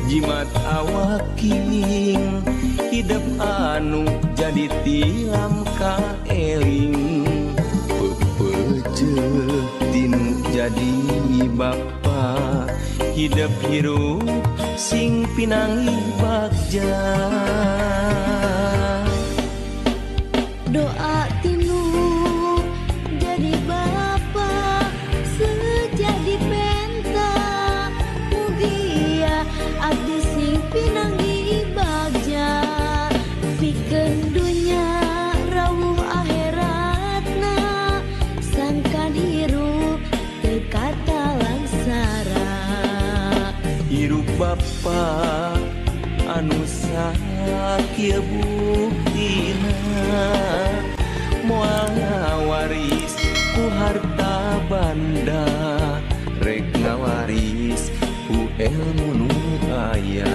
Jimat awaking hidep anu jadi tilam kaeling. Pepejeuh tinu jadi bapa hidep hirup sing pinanggih bagja. Doa tinu jadi bapa sejadi penta mugia abdi sing pinanggih bagja. Pikeun dunya rawuh akhiratna sangkan hirup teu katalangsara. Hirup bapa anu sakieu buktina moal ngawaris ku harta banda rek ngawaris ku ilmu nu aya.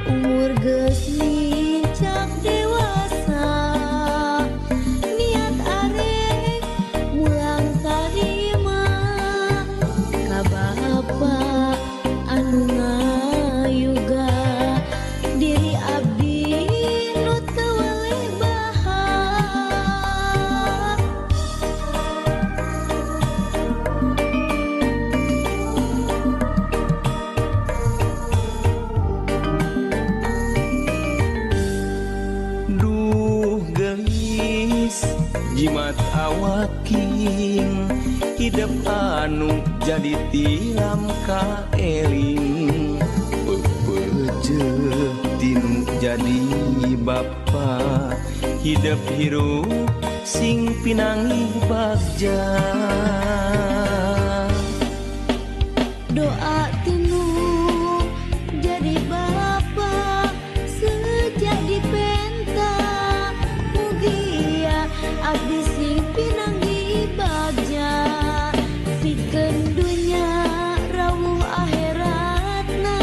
Umur geus nincak dewasa niat arek mulang tarima ka bapa anu ngayuga diri abdi nu teu weleh bahak. Duh gelis jimat awaking hidep anu jadi tilam kaeling. Pepejeuh tinu jadi bapa hidep hirup sing pinanggih bagja. Doa tinu jadi bapa sejadi penta mugia abdi sing pinanggih bagja. Pikeun dunya rawuh akhiratna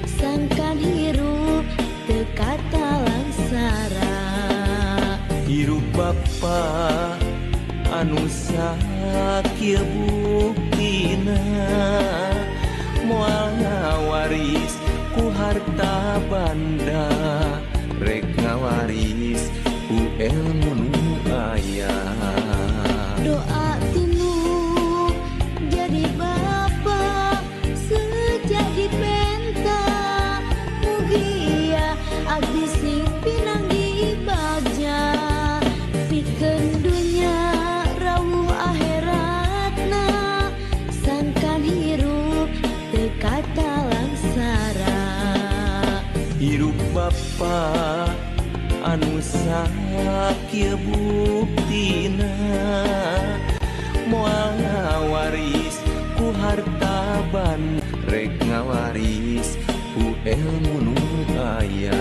sangkan hirup teu katalangsara. Hirup bapa anu sakieu buktina moal ngawaris ku harta banda rek ngawaris ku ilmu nu aya. Doa tinu jadi bapa sejadi penta mugia abdi sing pinanggih bagja. Pikeun dunya rawuh akhiratna sangkan hirup teu katalangsara. Hirup bapa anu sakieu buktina moal ngawaris ku harta banda rek ngawaris ku ilmu nu aya.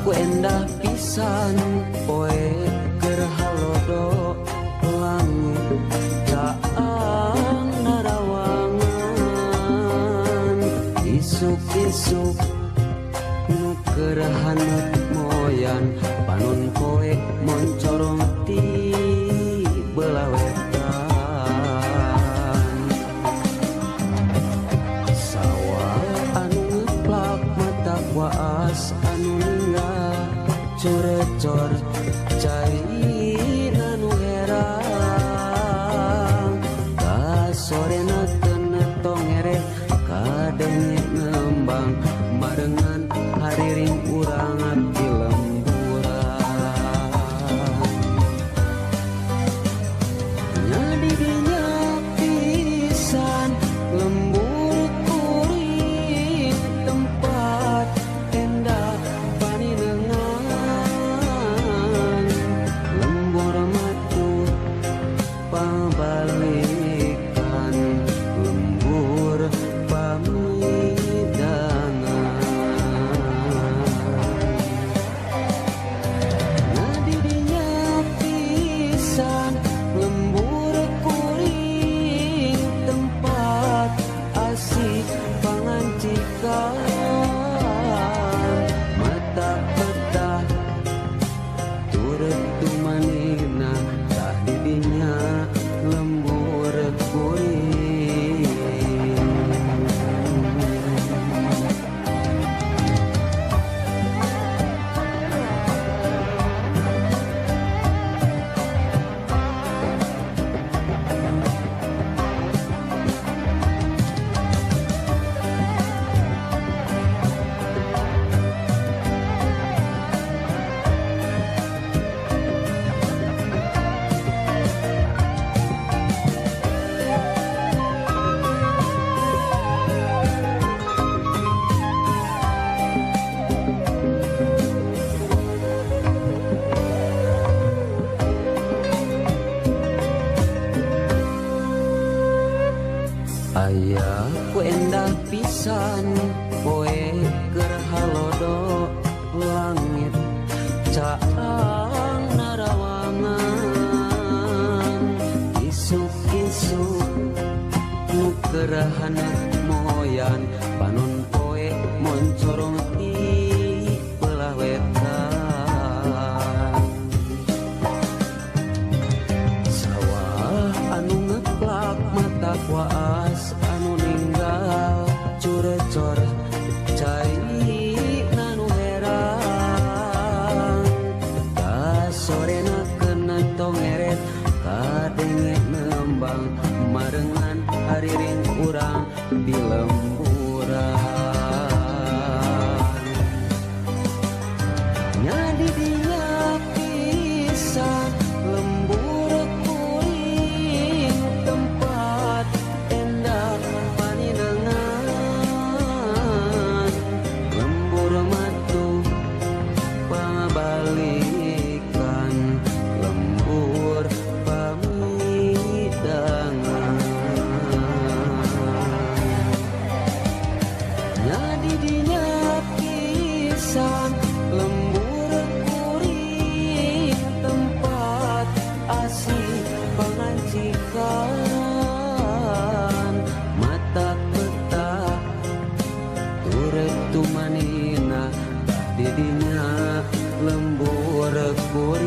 Ku endah pisan poe keur halodo langit caang narawangan isuk-isuk nu keur haneut moyan panon poe moncorong ti belah wetan. Sawah anu ngeplak mata waas anu ninggal corecor cai anu herang kasorena teu tongere kadenge ngembang barengan hariring urang di lemburan. Nya di dinya pisan lembur kuring tempat endah paninengan lembur matu pabalikan lembur pamidangan. Nya di dinya pisan lembur kuring tempat asih pangancikan mata petah turut tumanina tah di dinya lembur kuring. Aya ku endah pisan poe keur halodo langit caang narawangan isuk-isuk nu keur haneut moyan panon poe moncorong ti belah wetan. Sawah anu ngeplak mata waas anu ninggal curecor cai nanu herang kasorena kena tongeret kadenge nembang marengan hariring urang di lemburan. Nya di dinya pisan lembur kuring tempat endah paninengan lembur matu pabalikan lembur pamidangan. Nya di dinya pisan lembur kuring tempat asih pangancikan mata petah turut tumanina di dinya lembur kuring.